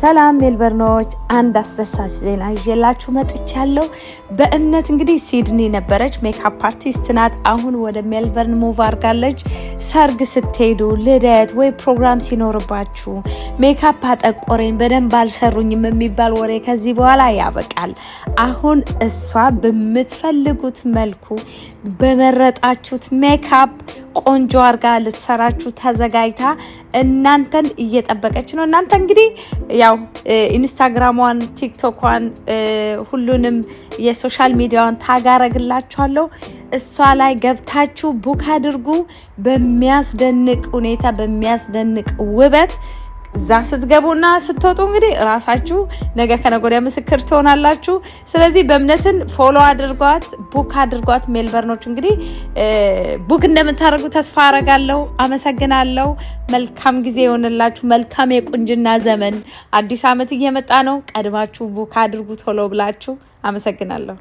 ሰላም ሜልበርኖች፣ አንድ አስደሳች ዜና ይዤላችሁ መጥቻለሁ። በእምነት እንግዲህ ሲድኒ ነበረች፣ makeup artist ናት። አሁን ወደ ሜልበርን move አድርጋለች። ሰርግ ስትሄዱ፣ ልደት ወይ ፕሮግራም ሲኖርባችሁ ሜካፕ አጠቆረኝ፣ በደንብ አልሰሩኝም የሚባል ወሬ ከዚህ በኋላ ያበቃል። አሁን እሷ በምትፈልጉት መልኩ በመረጣችሁት ሜካፕ ቆንጆ አርጋ ልትሰራችሁ ተዘጋጅታ እናንተን እየጠበቀች ነው። እናንተ እንግዲህ ያው ኢንስታግራሟን፣ ቲክቶኳን፣ ሁሉንም የ social media ዋን tag አረግላችኋለሁ። እሷ ላይ ገብታችሁ book አድርጉ። በሚያስደንቅ ሁኔታ በሚያስደንቅ ውበት እዛ ስትገቡና ስትወጡ እንግዲህ ራሳችሁ ነገ ከነገ ወዲያ ምስክር ትሆናላችሁ። ስለዚህ በእምነትን follow አድርጓት፣ book አድርጓት። ሜልበርኖች እንግዲህ book እንደምታደርጉ ተስፋ አረጋለሁ። አመሰግናለሁ። መልካም ጊዜ ይሆንላችሁ። መልካም የቁንጅና ዘመን። አዲስ ዓመት እየመጣ ነው። ቀድማችሁ book አድርጉ ቶሎ ብላችሁ። አመሰግናለሁ።